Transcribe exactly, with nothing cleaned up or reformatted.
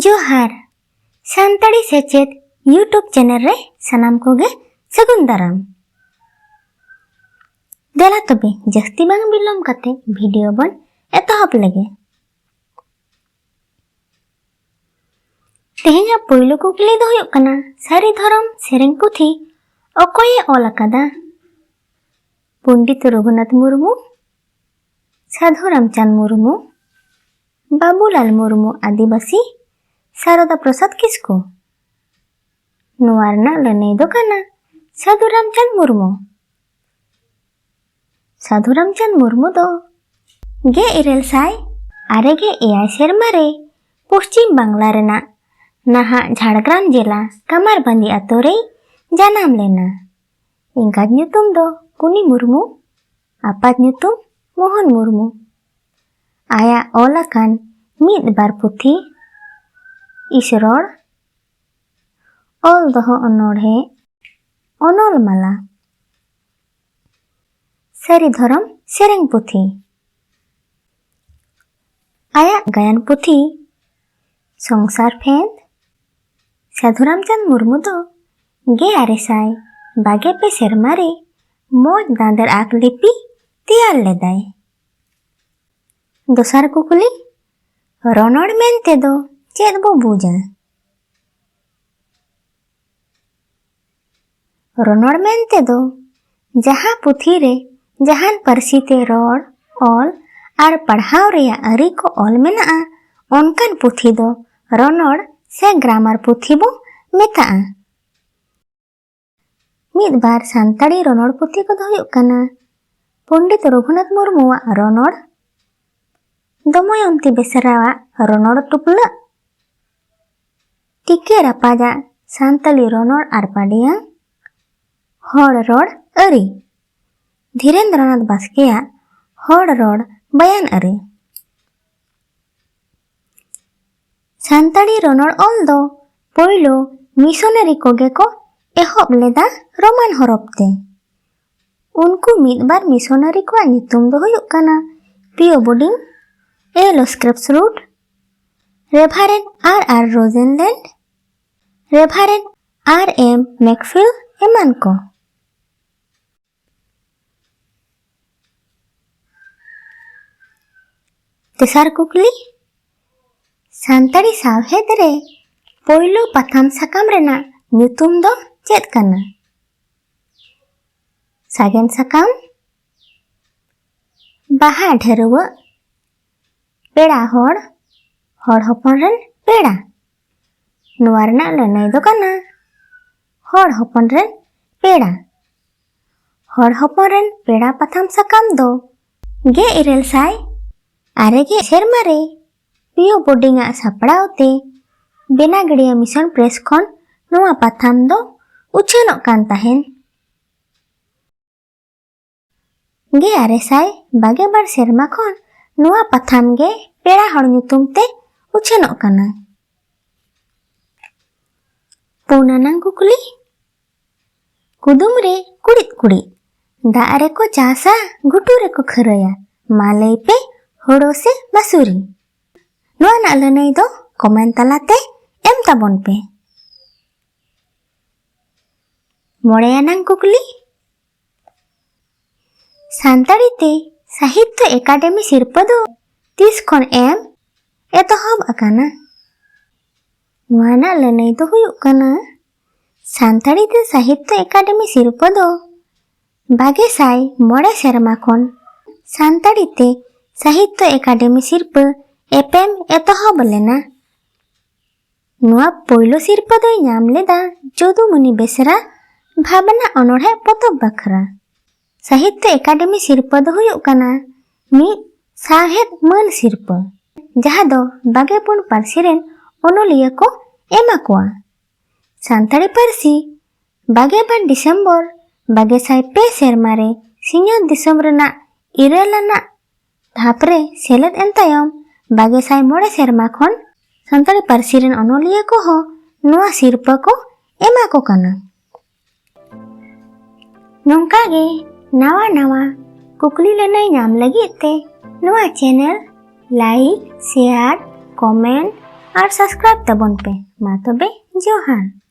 ᱡᱚᱦᱟᱨ᱾ ᱥᱟᱱᱛᱟᱲᱤ ᱥᱮᱪᱮᱫ YouTube channel ᱨᱮ ᱥᱟᱱᱟᱢ ᱠᱚᱜᱮ ᱥᱟᱹᱜᱩᱱ ᱫᱟᱨᱟᱢ᱾ ᱫᱮᱞᱟ ᱛᱚᱵᱮ, ᱡᱟᱹᱥᱛᱤ ᱵᱟᱝ ᱵᱤᱞᱚᱢ ᱠᱟᱛᱮ ᱵᱷᱤᱰᱤᱭᱳ ᱵᱚᱱ ᱮᱛᱚᱦᱚᱵ ᱞᱮᱜᱮ᱾ ᱛᱮᱦᱮᱧᱟᱜ ᱯᱳᱭᱞᱳ ᱠᱩᱠᱞᱤ ᱫᱚ ᱦᱩᱭᱩᱜ ᱠᱟᱱᱟ, ᱥᱟᱹᱨᱤ ᱫᱷᱚᱨᱚᱢ ᱥᱮᱨᱮᱧ ᱯᱩᱛᱷᱤ ᱚᱠᱚᱭᱮ ᱚᱞ ᱟᱠᱟᱫᱟ? ᱯᱚᱱᱰᱤᱛ ᱨᱚᱜᱷᱩᱱᱟᱛᱷ ᱢᱩᱨᱢᱩ, ᱥᱟᱹᱫᱷᱩ ᱨᱟᱢᱪᱟᱸᱫᱽ ᱢᱩᱨᱢᱩ, ᱵᱟᱵᱩᱞᱟᱞ ᱢᱩᱨᱢᱩ ᱟᱹᱫᱤᱵᱟᱹᱥᱤ, ᱥᱟᱨᱚᱫᱟ ᱯᱨᱚᱥᱟᱫᱽ ᱠᱤᱥᱠᱩ? ᱱᱚᱣᱟ ᱨᱮᱱᱟᱜ ᱞᱟᱹᱱᱟᱹᱭ ᱫᱚ ᱠᱟᱱᱟ ᱥᱟᱹᱫᱷᱩ ᱨᱟᱢᱪᱟᱸᱫᱽ ᱢᱩᱨᱢᱩ᱾ ᱥᱟᱹᱫᱷᱩ ᱨᱟᱢᱪᱟᱸᱫᱽ ᱢᱩᱨᱢᱩ ᱫᱚ ᱜᱮᱞ ᱤᱨᱟᱹᱞ ᱥᱟᱭ ᱟᱨᱮ ᱜᱮᱞ ᱮᱭᱟᱭ ᱥᱮᱨᱢᱟ ᱨᱮ ᱯᱚᱥᱪᱤᱢ ᱵᱟᱝᱞᱟ ᱨᱮᱱᱟᱜ ᱱᱟᱦᱟᱜ ᱡᱷᱟᱲᱜᱨᱟᱢ ᱡᱮᱞᱟ ᱠᱟᱢᱟᱨᱵᱟᱸᱫᱤ ᱟᱛᱳ ᱨᱮᱭ ᱡᱟᱱᱟᱢ ᱞᱮᱱᱟ᱾ ᱮᱸᱜᱟᱛ ᱧᱩᱛᱩᱢ ᱫᱚ ᱠᱩᱱᱤ ᱢᱩᱨᱢᱩ, ᱟᱯᱟᱛ ᱧᱩᱛᱩᱢ ᱢᱳᱦᱚᱱ ᱢᱩᱨᱢᱩ᱾ ᱟᱭᱟᱜ ᱚᱞ ᱟᱠᱟᱱ ᱢᱤᱫ ᱵᱟᱨ ᱯᱩᱛᱷᱤ, ᱤᱥᱨᱚᱲ, ᱚᱞ ᱫᱚᱦᱚ ᱚᱱᱚᱬᱦᱮ, ᱚᱱᱚᱞ ᱢᱟᱞᱟ, ᱥᱟᱹᱨᱤ ᱫᱷᱚᱨᱚᱢ ᱥᱮᱨᱮᱧ ᱯᱩᱛᱷᱤ᱾ ᱟᱭᱟᱜ ᱜᱟᱭᱟᱱ ᱯᱩᱛᱷᱤ ᱥᱚᱝᱥᱟᱨ ᱯᱷᱮᱸᱫᱽ᱾ ᱥᱟᱹᱫᱷᱩ ᱨᱟᱢᱪᱟᱸᱫᱽ ᱢᱩᱨᱢᱩ ᱫᱚ ᱜᱮᱞ ᱟᱨᱮ ᱥᱟᱭ ᱵᱟᱜᱮ ᱯᱮ ᱥᱮᱨᱢᱟ ᱨᱮ ᱢᱚᱡᱽ ᱫᱟᱸᱫᱮᱨ ᱟᱠ ᱞᱤᱯᱤ ᱛᱮᱭᱟᱨ ᱞᱮᱫᱟᱭ᱾ ᱫᱚᱥᱟᱨ ᱠᱩᱠᱞᱤ, ᱨᱚᱱᱚᱲ ᱢᱮᱱᱛᱮ ᱫᱚ ᱪᱮᱫ ᱵᱚ ᱵᱩᱡᱟ? ᱨᱚᱱᱚᱲ ᱢᱮᱱᱛᱮ ᱫᱚ ᱡᱟᱦᱟᱸ ᱯᱩᱛᱷᱤ ᱨᱮ ᱡᱟᱦᱟᱱ ᱯᱟᱹᱨᱥᱤ ᱛᱮ ᱨᱚᱲ, ᱚᱞ ᱟᱨ ᱯᱟᱲᱦᱟᱣ ᱨᱮᱭᱟᱜ ᱟᱹᱨᱤ ᱠᱚ ᱚᱞ ᱢᱮᱱᱟᱜᱼᱟ, ᱚᱱᱠᱟᱱ ᱯᱩᱛᱷᱤ ᱫᱚ ᱨᱚᱱᱚᱲ ᱥᱮ ᱜᱨᱟᱢᱟᱨ ᱯᱩᱛᱷᱤ ᱵᱚ ᱢᱮᱛᱟᱜᱼᱟ᱾ ᱢᱤᱫ ᱵᱟᱨ ᱥᱟᱱᱛᱟᱲᱤ ᱨᱚᱱᱚᱲ ᱯᱩᱛᱷᱤ ᱠᱚᱫᱚ ᱦᱩᱭᱩᱜ ᱠᱟᱱᱟ ᱯᱚᱱᱰᱤᱛ ᱨᱚᱜᱷᱩᱱᱟᱛᱷ ᱢᱩᱨᱢᱩᱣᱟᱜ ᱨᱚᱱᱚᱲ, ᱫᱚᱢᱚᱭᱚᱱᱛᱤ ᱵᱮᱥᱨᱟᱣᱟᱜ ᱨᱚᱱᱚᱲ ᱴᱩᱯᱞᱟᱹᱜ, ᱴᱤᱠᱟᱹ ᱨᱟᱯᱟᱡᱟᱜ ᱥᱟᱱᱛᱟᱲᱤ ᱨᱚᱱᱚᱲ ᱟᱨ ᱯᱟᱰᱮᱭᱟᱝ, ᱦᱚᱲ ᱨᱚᱲ ᱟᱹᱨᱤ, ᱫᱷᱤᱨᱮᱱᱫᱨᱚᱱᱟᱛᱷ ᱵᱟᱥᱠᱮᱭᱟᱜ ᱦᱚᱲ ᱨᱚᱲ ᱵᱟᱭᱟᱱ ᱟᱹᱨᱤ᱾ ᱥᱟᱱᱛᱟᱲᱤ ᱨᱚᱱᱚᱲ ᱚᱞ ᱫᱚ ᱯᱳᱭᱞᱳ ᱢᱤᱥᱚᱱᱟᱨᱤ ᱠᱚᱜᱮ ᱠᱚ ᱮᱦᱚᱵ ᱞᱮᱫᱟ ᱨᱳᱢᱟᱱ ᱦᱚᱨᱚᱯ ᱛᱮ᱾ ᱩᱱᱠᱩ ᱢᱤᱫ ᱵᱟᱨ ᱢᱤᱥᱚᱱᱟᱨᱤ ᱠᱚᱣᱟᱜ ᱧᱩᱛᱩᱢ ᱫᱚ ᱦᱩᱭᱩᱜ ᱠᱟᱱᱟ ᱯᱤᱭᱳ ᱵᱳᱰᱤᱝ, ᱮᱞ ᱥᱠᱨᱮᱯᱥ ᱨᱩᱴ, ᱨᱮᱵᱷᱟᱨᱮᱱᱰ ᱟᱨ ᱟᱨ ᱨᱳᱡᱮᱱᱞᱮᱱᱰ, ᱨᱮᱵᱷᱟᱨᱮᱱᱰ ᱟᱨ ᱮᱢ ᱢᱮᱠᱯᱷᱤᱞ ᱮᱢᱟᱱ ᱠᱚ᱾ ᱛᱮᱥᱟᱨ ᱠᱩᱠᱞᱤ, ᱥᱟᱱᱛᱟᱲᱤ ᱥᱟᱶᱦᱮᱫ ᱨᱮ ᱯᱳᱭᱞᱳ ᱯᱟᱛᱷᱟᱢ ᱥᱟᱠᱟᱢ ᱨᱮᱱᱟᱜ ᱧᱩᱛᱩᱢ ᱫᱚ ᱪᱮᱫ ᱠᱟᱱᱟ? ᱥᱟᱜᱮᱱ ᱥᱟᱠᱟᱢ, ᱵᱟᱦᱟ ᱰᱷᱟᱹᱨᱣᱟᱹᱜ, ᱯᱮᱲᱟ ᱦᱚᱲ, ᱦᱚᱲ ᱦᱚᱯᱚᱱ ᱨᱮᱱ ᱯᱮᱲᱟ᱾ ᱱᱚᱣᱟ ᱨᱮᱱᱟᱜ ᱞᱟᱹᱱᱟᱹᱭ ᱫᱚ ᱠᱟᱱᱟ ᱦᱚᱲ ᱦᱚᱯᱚᱱ ᱨᱮᱱ ᱯᱮᱲᱟ᱾ ᱦᱚᱲ ᱦᱚᱯᱚᱱ ᱨᱮᱱ ᱯᱮᱲᱟ ᱯᱟᱛᱷᱟᱢ ᱥᱟᱠᱟᱢ ᱫᱚ ᱜᱮᱞ ᱤᱨᱟᱹᱞ ᱥᱟᱭ ᱟᱨᱮ ᱜᱮᱞ ᱥᱮᱨᱢᱟ ᱨᱮ ᱯᱤᱭᱳ ᱵᱳᱨᱰᱤᱝ ᱟᱜ ᱥᱟᱯᱲᱟᱣ ᱛᱮ ᱵᱮᱱᱟᱜᱟᱲᱤᱭᱟᱹ ᱢᱤᱥᱚᱱ ᱯᱨᱮᱥ ᱠᱷᱚᱱ ᱱᱚᱣᱟ ᱯᱟᱛᱷᱟᱢ ᱫᱚ ᱩᱪᱷᱟᱹᱱᱚᱜ ᱠᱟᱱ ᱛᱟᱦᱮᱸᱱ᱾ ᱜᱮᱞ ᱟᱨᱮ ᱥᱟᱭ ᱵᱟᱜᱮ ᱵᱟᱨ ᱥᱮᱨᱢᱟ ᱠᱷᱚᱱ ᱱᱚᱣᱟ ᱯᱟᱛᱷᱟᱢ ᱜᱮ ᱯᱮᱲᱟ ᱦᱚᱲ ᱧᱩᱛᱩᱢ ᱛᱮ ᱩᱪᱷᱟᱹᱱᱚᱜ ᱠᱟᱱᱟ᱾ ᱯᱩᱱ ᱟᱱᱟᱝ ᱠᱩᱠᱞᱤ, ᱠᱩᱫᱩᱢ ᱨᱮ ᱠᱩᱲᱤᱫ ᱠᱩᱲᱤᱫ, ᱫᱟᱜ ᱨᱮᱠᱚ ᱪᱟᱥᱟ, ᱜᱷᱩᱴᱩ ᱨᱮᱠᱚ ᱠᱷᱟᱹᱨᱟᱹᱭᱟ, ᱢᱟ ᱞᱟᱹᱭ ᱯᱮ, ᱦᱳᱲᱳ ᱥᱮ ᱢᱟᱥᱩᱨᱤ? ᱱᱚᱣᱟ ᱨᱮᱱᱟᱜ ᱞᱟᱹᱱᱟᱹᱭ ᱫᱚ ᱠᱚᱢᱮᱱᱴ ᱛᱟᱞᱟᱛᱮ ᱮᱢ ᱛᱟᱵᱚᱱ ᱯᱮ᱾ ᱢᱚᱬᱮ ᱟᱱᱟᱝ ᱠᱩᱠᱞᱤ, ᱥᱟᱱᱛᱟᱲᱤ ᱛᱮ ᱥᱟᱦᱤᱛᱛᱚ ᱮᱠᱟᱰᱮᱢᱤ ᱥᱤᱨᱯᱟᱹ ᱫᱚ ᱛᱤᱥ ᱠᱷᱚᱱ ᱮᱢ ᱮᱛᱚᱦᱚᱵ ᱟᱠᱟᱱᱟ? ᱱᱚᱣᱟ ᱨᱮᱱᱟᱜ ᱞᱟᱹᱱᱟᱹᱭ ᱫᱚ ᱦᱩᱭᱩᱜ ᱠᱟᱱᱟ, ᱥᱟᱱᱛᱟᱲᱤ ᱛᱮ ᱥᱟᱦᱤᱛᱛᱚ ᱮᱠᱟᱰᱮᱢᱤ ᱥᱤᱨᱯᱟᱹ ᱫᱚ ᱵᱟᱜᱮ ᱥᱟᱭ ᱢᱚᱬᱮ ᱥᱮᱨᱢᱟ ᱠᱷᱚᱱ ᱥᱟᱱᱛᱟᱲᱤ ᱛᱮ ᱥᱟᱦᱤᱛᱛᱚ ᱮᱠᱟᱰᱮᱢᱤ ᱥᱤᱨᱯᱟᱹ ᱮᱯᱮᱢ ᱮᱛᱚᱦᱚᱵ ᱞᱮᱱᱟ᱾ ᱱᱚᱣᱟ ᱯᱳᱭᱞᱳ ᱥᱤᱨᱯᱟᱹ ᱫᱚᱭ ᱧᱟᱢ ᱞᱮᱫᱟ ᱡᱚᱫᱩᱢᱚᱱᱤ ᱵᱮᱥᱨᱟ ᱵᱷᱟᱵᱽᱱᱟ ᱚᱱᱚᱬᱦᱮ ᱯᱚᱛᱚᱵ ᱵᱟᱠᱷᱨᱟ᱾ ᱥᱟᱦᱤᱛᱛᱚ ᱮᱠᱟᱰᱮᱢᱤ ᱥᱤᱨᱯᱟᱹ ᱫᱚ ᱦᱩᱭᱩᱜ ᱠᱟᱱᱟ ᱢᱤᱫ ᱥᱟᱶᱦᱮᱫ ᱢᱟᱹᱱ ᱥᱤᱨᱯᱟᱹ, ᱡᱟᱦᱟᱸ ᱫᱚ ᱵᱟᱜᱮ ᱯᱩᱱ ᱯᱟᱹᱨᱥᱤ ᱨᱮᱱ ᱚᱱᱚᱞᱤᱭᱟᱹ ᱠᱚ ᱮᱢᱟ ᱠᱚᱣᱟ᱾ ᱥᱟᱱᱛᱟᱲᱤ ᱯᱟᱹᱨᱥᱤ ᱵᱟᱜᱮ ᱵᱟᱨ ᱰᱤᱥᱮᱢᱵᱚᱨ ᱵᱟᱜᱮ ᱥᱟᱭ ᱯᱮ ᱥᱮᱨᱢᱟ ᱨᱮ ᱥᱤᱧᱚᱛ ᱫᱤᱥᱚᱢ ᱨᱮᱱᱟᱜ ᱤᱨᱟᱹᱞ ᱟᱱᱟᱜ ᱫᱷᱟᱯ ᱨᱮ ᱥᱮᱞᱮᱫ ᱮᱱ ᱛᱟᱭᱚᱢ, ᱵᱟᱜᱮ ᱥᱟᱭ ᱢᱚᱬᱮ ᱥᱮᱨᱢᱟ ᱠᱷᱚᱱ ᱥᱟᱱᱛᱟᱲᱤ ᱯᱟᱹᱨᱥᱤ ᱨᱮᱱ ᱚᱱᱚᱞᱤᱭᱟᱹ ᱠᱚᱦᱚᱸ ᱱᱚᱣᱟ ᱥᱤᱨᱯᱟᱹ ᱠᱚ ᱮᱢᱟ ᱠᱚ ᱠᱟᱱᱟ᱾ ᱱᱚᱝᱠᱟ ᱜᱮ ᱱᱟᱣᱟ ᱱᱟᱣᱟ ᱠᱩᱠᱞᱤ ᱞᱟᱹᱱᱟᱹᱭ ᱧᱟᱢ ᱞᱟᱹᱜᱤᱫ ᱛᱮ ᱱᱚᱣᱟ ᱪᱮᱱᱮᱞ ᱞᱟᱭᱤᱠ, ᱥᱮᱭᱟᱨ, ᱠᱚᱢᱮᱱᱴ ᱟᱨ subscribe ᱛᱟᱵᱚᱱ ᱯᱮ᱾ ᱢᱟ ᱛᱚᱵᱮ, ᱡᱚᱦᱟᱨ᱾